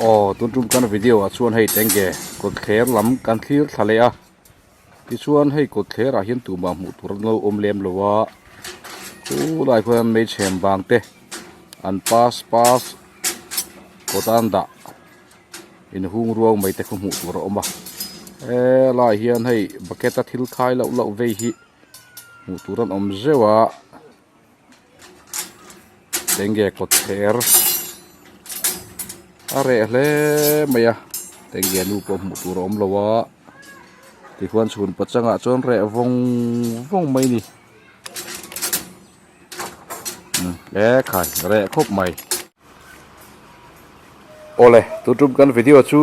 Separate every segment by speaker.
Speaker 1: Aw tun tum kan video ah chuan hei tenge kawt thler lam kan thlir thla leh a tichuan hei kawt thler ah hian tumah hmuh tur an lo awm lem lo a khulai khuan hmeichhem vang te an pass pass kawt a an dah inhung ruau mai te khaw hmuh tur a awm a helaiah hian hei bucket a thil khai loh loh vei hi hmuh tur an awm zeuh a. Tenge kawt thler a reh hle mai a tenge nu pawh hmuh tur a awm lo a tikhuan chhun pachangah chuan reh vawng vawng mai a ni e khai reh khawp mai. Awle tun tum kan video chu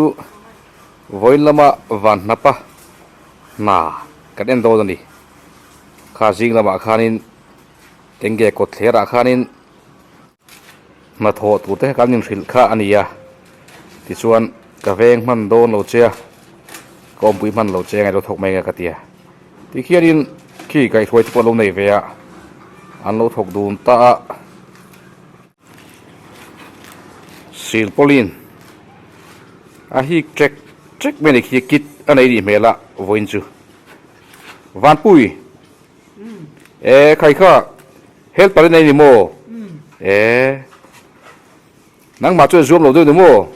Speaker 1: vawiin lama van hnapa hna kan en dawn a ni kha zing lamah khanin Tenge kawt thlerah khanin hnathawh tur te kan inhrilh kha a ni a, tichuan ka veng hman dawn lo che a, ka awmpui hman lo che a ngailo thawk mai ang e ka ti a, tikhianin khi kaihhruai te pawh an lo nei ve a, an lo thawk dun ta a. Silpaulin a hik trek trek mai a ni khi kit a nei nih hmel a vawiin chu Vanpui. E khai kha helper i nei ni maw? E nangmah chuan zuam lo deuh ni maw?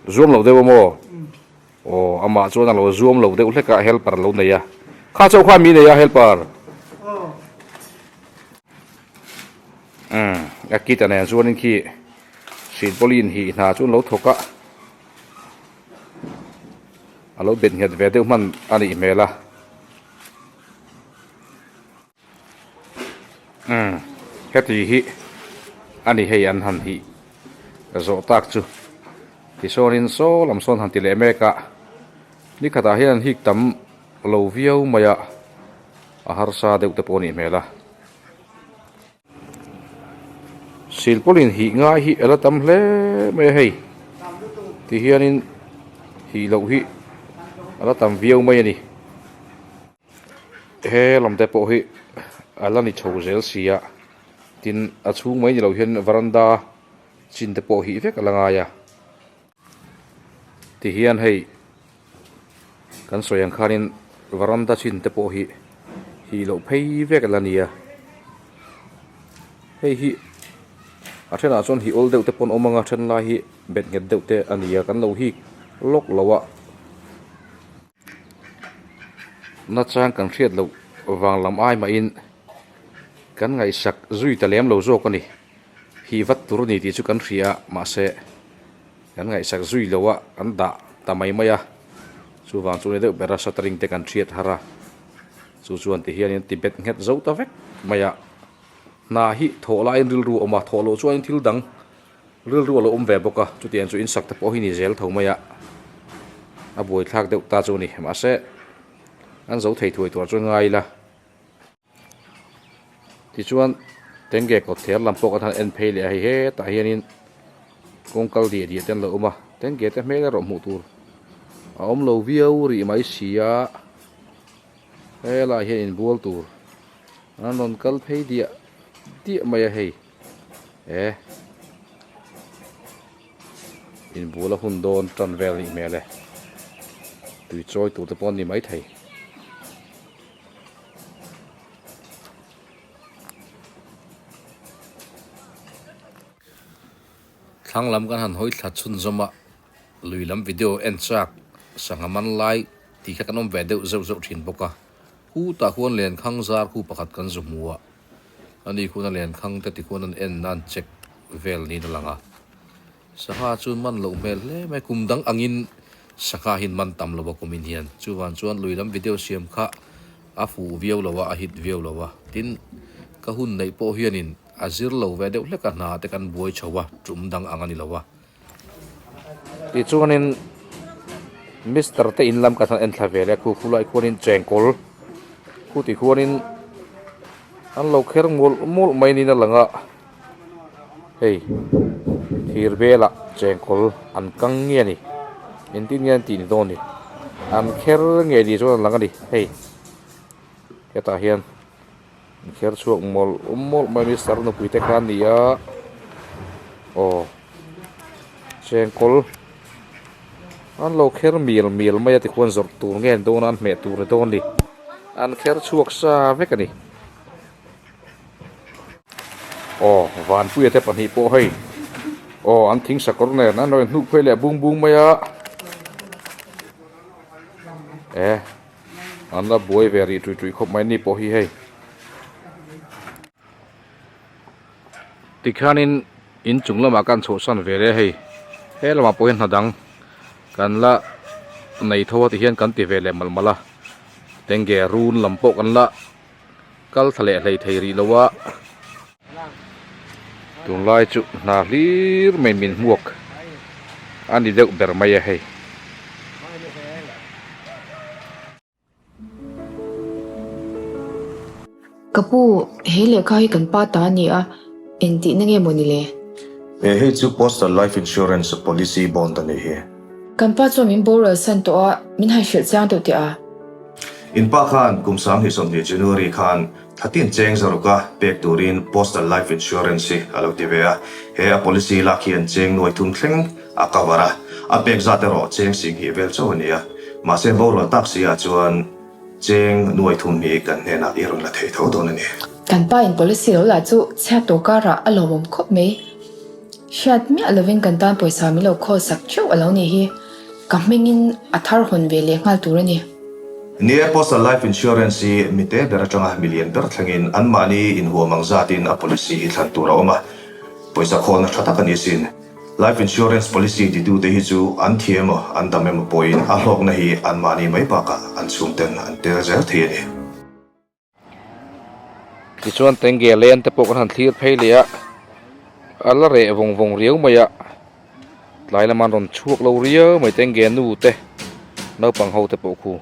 Speaker 1: Zuam lo deuh a maw? Aw amah chuan a lo zuam lo deuh hlek a helper lo nei a. Kha chauh kha mi nei a helper. Umm a kit a nen chuanin khi silpaulin hi hna chu an lo thawk a. A lo bet nghet ve deuh hman a nih hmel a. Umm heti hi a ni hei an han hih zawh tak chu tisawnin saw lam sawn han ti leh mek a ni khatah hian an hik tam lo viau mai a a harsa deuh te pawh a nih hmel a. Silpaulin hih ngai hi a la tam hle mai a hei ti hianin hih loh hi a la tam viau mai a ni he lam te pawh hi a la ni chho zel si a tin a chhung mai ni lo hian varanda chin te pawh hih vek a la ngai a ti hian hei kan sawi ang khanin varanda chin te pawh hi hih loh phei vek a la ni a hei hi a thenah chuan hih awl deuh te pawh an awm ang a then lai hi bet nghet deuh te a ni a kan lo hik lawk lo a. Nachang kan hriat loh vang lam ai mahin kan ngaihsak zui ta lem lo zawk a ni. Hi vat tur a ni tih chu kan hria a, mahse kan ngaihsak zui lo a, kan dah ta mai mai a. Chuvang chu ni deuh ber a shuttering te kan hriat har a, chu chuan ti hianin ti bet nghet zo ta vek mai a. Hna hi thawh laiin rilru a awm a, thawh loh chuanin thil dang Rilru a lo awm ve bawk a, chutiang chu insak te pawh hi ni zel tho mai a, a buaithlak deuh ta chu a ni. Mahse, an zo thei thuai tur chuan ngai ila. Tichuan, Tenge kawt thler lam pawh kan han en phei leh a, hei hetah hianin kawng kal diah diah te an lo awm a, Tenge te hmel erawh hmuh tur a awm lo viau rih mai si a, helaiah hian inbual tur an rawn kal phei diah diah mai a hei. E inbul a hun dawn tan vel anih hmel e tui chawi tur te pawh an ni maithei. Thlang lam kan han hawi thla chhunzawm a lui lam video en chak sangha man lai tih kha kan awm ve deuh zeuh zeuh thin bawk a khutah khuan lenkhang zar khu pakhat kan zu hmu a. Ani khuan a lenkhang te tikhuan an en nan check vel niin a lang a. Sangha chu man loh hmel hle mai, kum dang angin sangha hi an man tam lo a kumin hian. Chuvan chuan lui lam video siam kha a fuh viau lo a, a hit viau lo a. Tin, ka hun neih pawh hianin a zir lo ve deuh hlek a, hna te kan buai chho a, tum dang ang a ni lo a. Tichuanin Mister te in lam kan han en thla ve leh a, khu khulai khuanin chengkawl khu ti khuanin an lo kher mawlh mawlh mai niin a lang a, hei thir velah chengkawl an kang nge a ni engtin nge an tih ni dawn ni an kher ngei ni chuan a lang a ni hei hetah hian. Kher chhuak mawlh mawlh mai Mister nupui te kha a ni a. Aw chengkawl an lo kher mial mial mai a tikhuan zawrh tur nge an dawn a an hmeh tur ni dawn a ni an kher chhuak sa vek a ni. Aw Vanpuia te pahnih pawh hei aw an thing sakawr nen an rawn hnuh phei leh bung bung mai a e an la buai ve rih tuih tuih khawp mai ni pawh hi hei. Tikhianin inchung lamah kan chhuahsan ve leh hei he lamah pawh hian hna dang kan la nei tho a tihian kan ti ve leh malh malh a tenge run lam pawh kan la kal thla leh hlei thei rih lo a tunlai chu hna hlir mai min hmuak a ni deuh ber mai a hei.
Speaker 2: Ka pu, he lehkha hi kan pa ta a ni a, engtihna nge maw ni le?
Speaker 3: He hei chu Postal Life Insurance Policy Bond a nih hi.
Speaker 2: Kan pa chuan min boral san tawh a, min han hrilh chiang deuh teh a.
Speaker 3: In pa khan kum 2020 January khan Thlatin cheng zaruka pek turin Postal Life Insurance hi a lo ti ve a, he a policy lak hian cheng nuai thum thleng a cover a, a pek zat erawh cheng singhnih vel chauh a ni a, mahse borual tak si ah chuan cheng nuai thum hi kan hnenah i rawn la thei tho dawn a ni.
Speaker 2: Kan pa in policy lo lah chu chhiat tawh karah a lawmawm khawp mai. Hriat miah lovin kan tan pawisa min lo khawl sak theuh a lo nih hi. Ka hmingin a thar hawn ve leh nghal tur a ni.
Speaker 3: Ni e, Postal Life Insurance hi mi te ber atanga mi lian ber thlengin anmahni inhuam ang zatin a policy hi thlan tur a awm a, pawisa khawlna tha tak a ni sin. Life Insurance policy titute hi chu an thi emaw an dam emaw pawhin a hlawkna hi anmahni mai bakah an chhungten an tel zel thei a ni.
Speaker 1: Tichuan tenge len te pawh kan han thlir phei leh a, a la reh vawng vawng riau mai a, tlai lama an rawn chhuak lo riau mai tenge nu te naupang ho te pawh khu.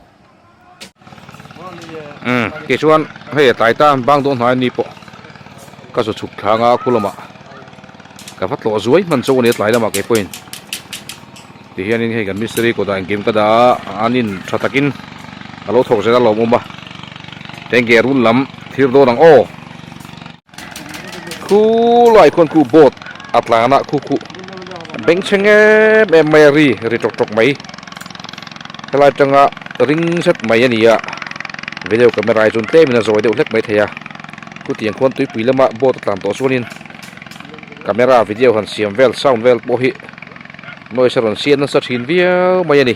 Speaker 1: Umm tichuan hei a tlai tan bang dawn hnai ni pawh ka zu chhuk thlang a khu lamah ka va tlawh zuai hman chauh a ni a tlai lamah keipawhin tihianin hei kan mistiri kawtah engkim ka dah a an in tha takin a lo thawk zel a lawmawm a tenge run lam thlir dawn ang aw. Khu lai khuan khu boat a tlan a khu khu bengchheng em em mai a ri ri tawk tawk mai helai atanga ring zet mai a ni a video camera hi chuan tlem in a zawi deuh hlek mai thei a chutiang khuan tuipui lama boat a tlan tawh chuanin camera video han siam vel sound vel pawh hi noise a rawn siam nasa thin viau mai a ni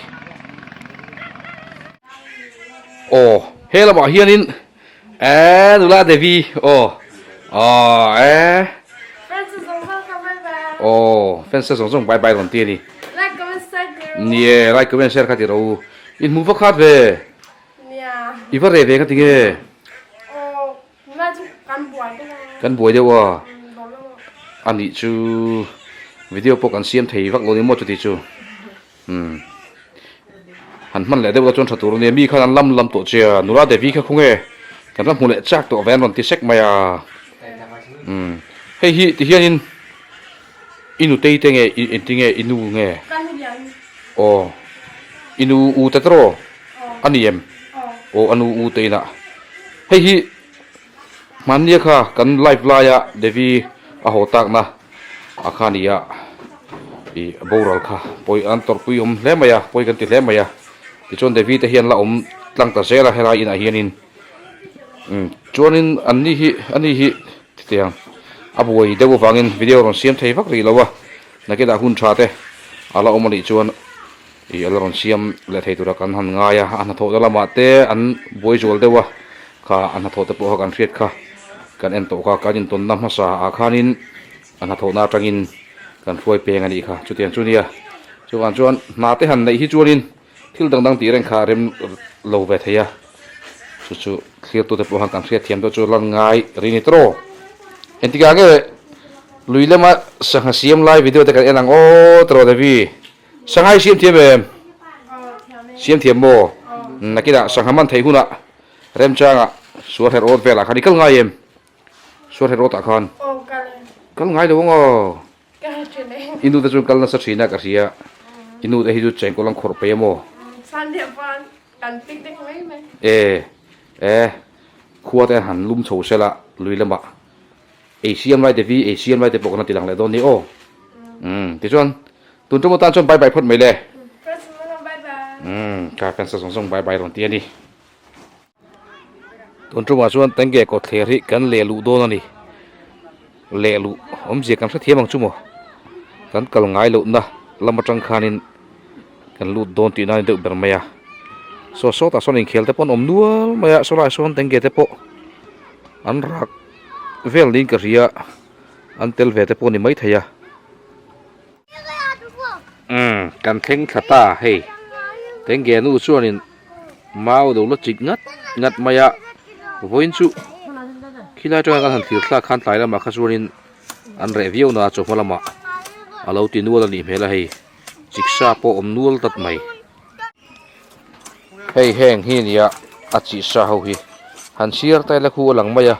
Speaker 1: aw he lamah hianin. Eee nula Devi aw aw ee
Speaker 4: Fans zawng zawng kha bye bye.
Speaker 1: Aw fans zawng zawng bye bye rawn ti a ni.
Speaker 4: Like comment share ti rawh.
Speaker 1: Ni e like comment share kha ti rawh u. In hmuh vak khat ve.
Speaker 4: Nia.
Speaker 1: I va reh ve ka ti nge.
Speaker 4: Aw nula chu kan buai deuh a.
Speaker 1: Kan buai deuh a. A nih chu video pawh kan siam thei vak lo ni maw chuti chu. Umm han hman leh deuh la chuan tha tur a nia mi khan an lam lam tawh che a nula Devi kha khaw nge kan la hmu leh chak tawh ve an rawn ti sek mai a umm hei hi ti hianin i nutei te nge engti nge i nu nge aw i nu u te tawh a ni em aw a nu u te inah hei hi hmannia kha kan live laia Devi a haw takna. A kha ni a ih boral kha pawi an tawrhpui awm hle mai a pawi kan ti hle mai a tichuan Devi te hian la awm tlang ta zel a helai inah hianin umm chuanin an ni hi a ni hi hetiang a buai deuh avangin video rawn siam thei vak rih lo a nakinah hun tha te a la awm a nih chuan ih a la rawn siam leh thei tura kan han ngai a a hnathawhna lamah te an buai zual deuh a kha a hnathawh te pawh kha kan hriat kha kan en tawh kha kan intawnna hmasa ah khanin a hnathawhna atangin kan hruai peng a nih kha chutiang chu nia chuvang chuan hna te han neih hi chuanin thil dang dang tih reng kha a rem lo ve thei a chu chu thlir tute pawh khan kan hriat thiam deuh chu lan ngai ri ni tawh engtikah nge lui lama sangha siam lai video te kan en ang aw tawh Devi. Sangha i siam thiam em? Siam thiam maw? Nakinah sangha man theih hunah remchangah sual herh awt velah khan i kal ngai em? Sual herh awtah khan? Kal ngai lo ang aw. I nu te chuan kal nasa thin a ka hria. I nu te hi chu chengkawl an khawrh peih a maw? E, e, khua te han lum chho sela lui lamah ei siam lai te vi ei siam lai te pawh kan la ti lang leh dawn ni aw. Umm tichuan tun tum atan chuan bye bye phawt mai le.
Speaker 4: Umm
Speaker 1: ka fans te zawng zawng bye bye rawn ti a ni. Tun tumah chuan tenge kawtthler hi kan leh luh dawn a ni. Leh luh awmzia kan hrethiam ang chu maw? Kan kal ngai lohna lam atang khanin kan lut dawn tih nan deuh ber mai a. Saw sawtah sawn inkhel te pawh an awm nual mai a, sawlaiah sawn tenge te pawh an rak vel niin ka hria a, an tel ve te pawh a ni maithei a. Umm kan thleng thla ta hei tenge nu chuanin Mau lo la chik ngat ngat mai a, vawiin chu khilai atanga kan han thlir thlak khan tlai lamah kha chuanin an reh viau na chawhma lamah a lo ti nual a nih hmel a hei chiksa pawh awm nual tlat mai. Hei heng hi nia a chihsa ho hi han chhiar ta ila khu a lang mai a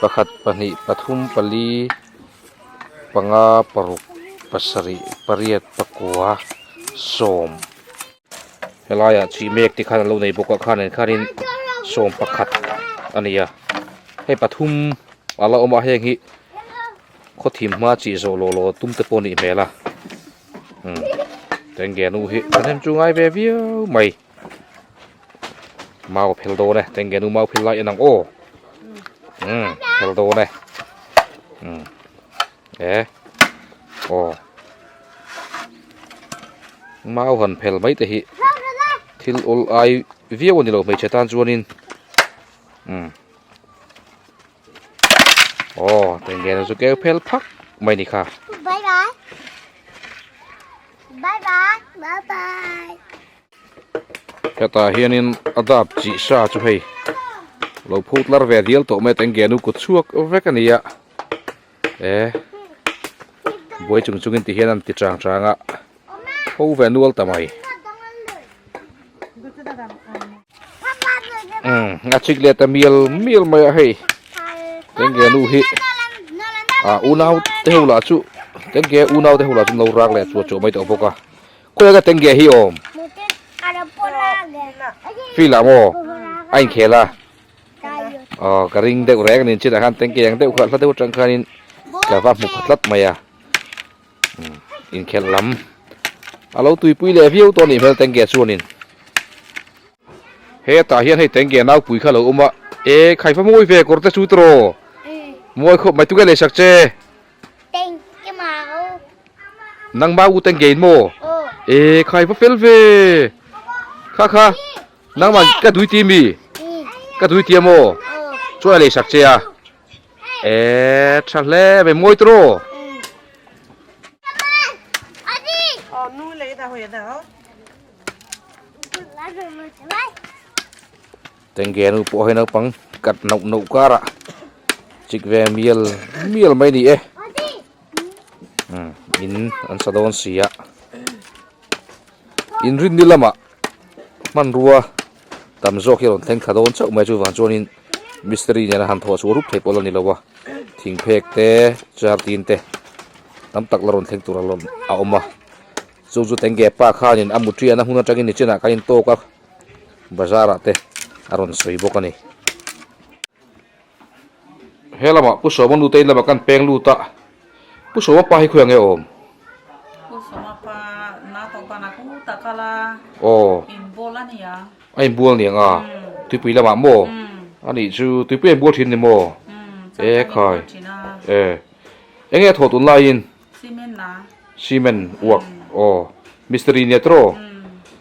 Speaker 1: pakhat pahnih pathum pali panga paruk pasarih pariat pakua sawm. Helaiah chih mek te khan an lo nei bawk a khan khanin 11 a ni a hei pathum a la awm a heng hi khawthim hma chih zawh lawh lawh tum te pawh a nih hmel a umm tenge nu hi thahnem chu ngai ve viau mai mau a phel dawn e tenge nu mau phel lai en ang aw umm phel dawn e umm. E aw mau han phel mai te hi thil awl ai viau a ni lo hmeichhe tan chuanin umm aw tenge chu keu phel phak mai ni kha. Hetah hianin a dap chih sa chu hei lo phut lar ve dial tawh mai a tenge nu kut chhuak vek a ni a. E buai chung chungin ti hian an ti chang chang a ho ve nual ta mai umm a chik leh ta mial mial mai a hei tenge nu hi a unau te ho lah chu tenge unau te ho lah chu an lo rak leh chuah chuah mai tawh bawk a khawi anga tenge hi awm field ah maw a inkhel a. Aw ka ring deuh reng a ni chinah khan tengke ang deuh kha hla deuh atang khanin ka va hmu pha tlat mai a umm inkhelh lam a lo tuipui leh viau tawh a nih hmel tengke chuanin hetah hian hei tengke naupui kha a lo awm a e khai va mawi ve kawr te chu tiraw mawi khawp mai tunge lei sak che. Nangmah u tengke in maw e khai va fel ve kha kha. Nangmah ka dui ti mi? Ka dui ti amaw? Chuan a lei sak che a. E tha hle mai mawi tawh. Tenge nu pawh hei naupang kat nauh nauh karah chik ve mial mial mai ni e. In an sa dawn si a. Inrinni lamah hmanrua tam zawk hi a rawn thleng thla dawn chauh mai a chuvang chuanin mistiri nena han thawh chu a rup thei pawh la ni lo a thing phek te chair tin te tam tak la rawn thleng tur a awm a chu chu tenge pa khanin a muthian a hmun atangin nichinah khan intawk a bazar ah te a rawn sawi bawk a ni. He lamah Pu Sawma nu te in lamah kan peng lut a, Pu Sawma pa hi khawi ang nge awm?
Speaker 5: Pu Sawma pa na tawh ban a ku tak a la
Speaker 1: Aw.
Speaker 5: Inbual a nia.
Speaker 1: A inbual niang a, tuipui lamah maw? A nih chu tuipui a inbual thin ni maw? E khai. E. Eng nge a thawh tun laiin?
Speaker 5: Cement na.
Speaker 1: Cement uak aw. Mistiri nia tiraw?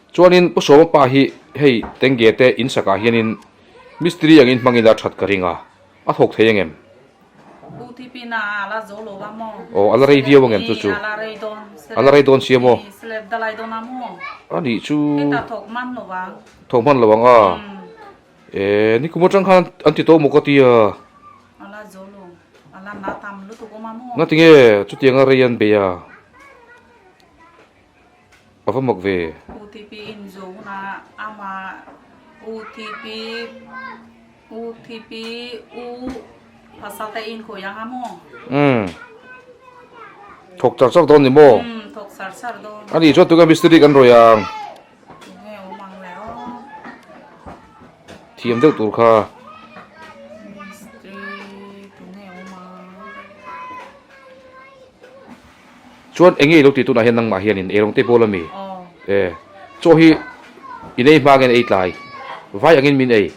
Speaker 1: Chuanin Pu Sawma pa hi hei tenge te in sakah hianin Mistiri angin hmangin a that ka ring a, a thawk thei angem?
Speaker 5: UTP na a la zo lo a maw?
Speaker 1: Aw, a la rei viau angem chu chu?
Speaker 5: A la rei dawn.
Speaker 1: A la rei dawn sia maw?
Speaker 5: Slab dalai dawn a maw?
Speaker 1: A nih chu.
Speaker 5: Heta thawk hman lo ang.
Speaker 1: Thawk hman lo ang a. E, nikum atang khan an ti tawh maw ka ti a.
Speaker 5: A la zo lo. A la na tam lutuk awm a maw?
Speaker 1: Ngatinge chutianga rei an bei a? A va mak ve.
Speaker 5: UTP in zo na ama UTP UTP u pasal te in khawi ang a maw?
Speaker 1: Umm. Thawk char char dawn ni maw?
Speaker 5: Umm thawk char char dawn.
Speaker 1: A nih chuan tunge mistiri kan rawih ang.
Speaker 5: Tunge awm ang le aw.
Speaker 1: Thiam deuh tur kha.
Speaker 5: Mistiri tunge awm ang.
Speaker 1: Chuan enge i lo tih tunah hian nangmah hianin eirawng te bawl ami? E, chaw hi in ei hma nge ei tlai? Vai angin min ei?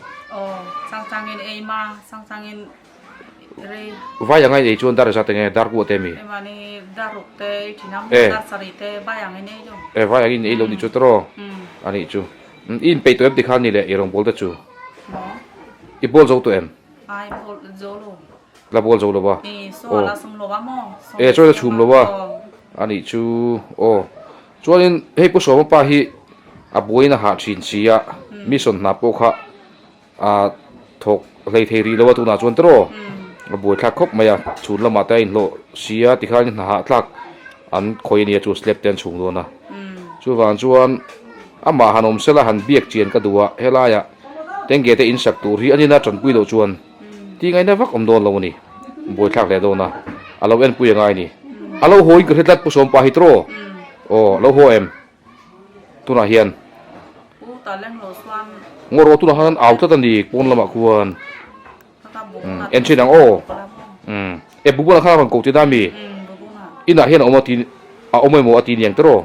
Speaker 1: Vai anga in ei chuan dar ezat enge dar kuah te ami? E, e vai angin in ei lo nih chu tawraw? Anih chu. I inpeih tawh em tikhan ni le eirawng bawl te chu? I bawl zo tawh em? La bawl zo lo va. Aw. E chawi la chhum lo va. A nih chu aw. Chuanin hei Pu Sawma pa hi a buaiin a hah thin si a, mission hna pawh kha a thawk hlei thei rih lo a tunah chuan tawh a buai thlak khawp mai a, chhun lamah te a inhlawh si a tikhan hna hah thlak an khawih a nia chu slab te an chhung dawn a. Chuvang chuan amah han awm sela han biak chian ka duh a, helaiah tengge te insak tur hi an ina tanpui loh chuan Ti ngaihna vak awm dawn lo a ni. Buaithlak leh dawn a, a lo enpui a ngai a ni. A lo haw in ka hre tlat Pu Sawmpa hi tawh. Aw, a lo haw em? Tunah hian. Ngaw rawh tunah khan an au tlat a ni pawn lamah khuan. En thin ang aw. E Bubuna khan a rawn koh tina mi? Inah hian a awm a ti a awm emaw a ti niang tawh.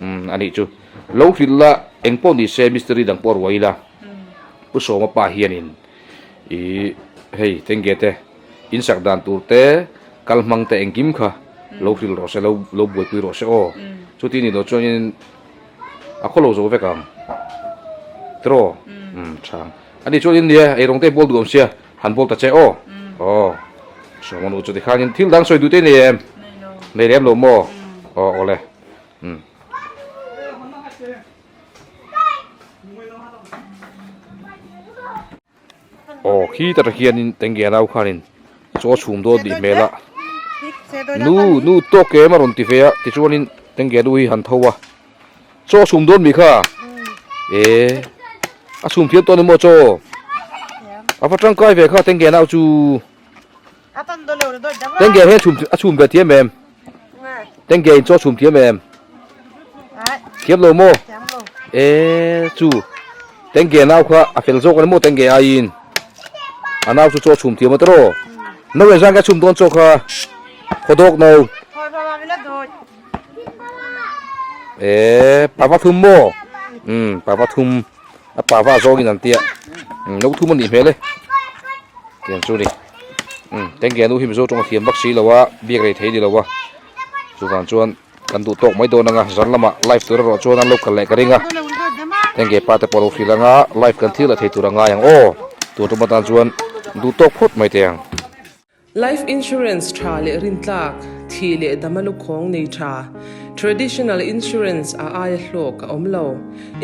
Speaker 1: A nih chu. Lo hrilh la engpawh ni se mystery dang pawh a ruai ila. Pu Sawma pa hianin Ih hei tengge te in sak dan tur te kal hmang te engkim kha lo hrilh rawh se lo lo buaipui rawh se aw chuti ni lo chuanin a khaw lo zo vek ang tiraw umm tha ang ani chuanin nia eirawng te bawl duh awm sia han bawl ta che aw aw sawma nu chu tikhanin thil dang sawi duh te nei em nei lem lo maw aw awle umm. Aw khi tak hianin tengge nau khanin chaw chhum dawn tih hmel a nu nu tawk em a rawn ti ve a tichuanin tengge nu hi han tho a chaw chhum dawn mi kha e a chhum thiam tawh ni maw chaw a va tangkai ve kha tengge nau chu tengge hian chhum a chhum ve thiam em tengge in chaw chhum thiam em thiam lo maw e chu tengge nau kha a fel zawk ani maw tengge aiin a nau chu chaw chhum thiam a tawh no engzang ka chhum dawn chaw kha khawdawk no e pava thum maw um pava thum a pava zawngin an tia no thum a nih hmel e tiang chu ni um tengge nu hi mizo tawng a thiam vak si lo a biak rei thei ni lo a chuvang chuan kan duh tawk mai dawn anga zan lamah live tur erawh chuan an lo kal leh ka ring a tengge pa te pawh lo hrilh anga live kan thil leh thei tur a ngai ang aw tun tum atan chuan duh tawk phawt mai teh ang.
Speaker 6: Life insurance tha leh rintlak, thih leh dama lukhawng nei tha, traditional insurance a aia hlawk a awm lo.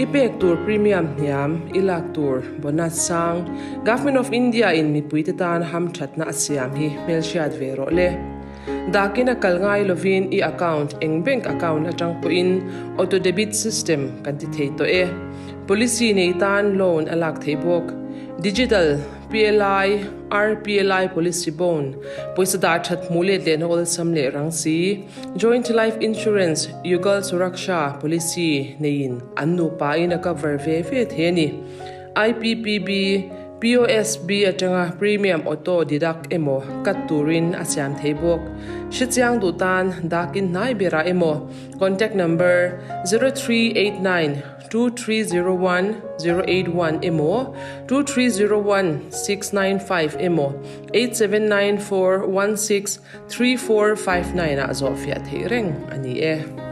Speaker 6: I pek tur premium hniam, i lak tur bonus sang, Government of India in mipuite tan hamthatna a siam hi hmelhriat ve rawh le. Dakin a kal ngai lovin i account eng bank account atang pawhin auto debit system kan ti thei tawh e. Policy nei tan loan a lak theih bawk. Digital PLI, RPLI policy bond, pawisa dah that hmuh let lehna awlsam leh rang si, Joint Life Insurance, Yugal Suraksha policy neiin an nupa in a cover ve ve thei a ni. IPPB, POSB atanga premium auto deduct emaw cut turin a siam thei bawk. Hrechiang duh tan dakin hnai berah emaw contact number 0389 2301 081 emaw 2301 695 emaw 8794 16 3459 ah zawhfiah theih reng a ni e.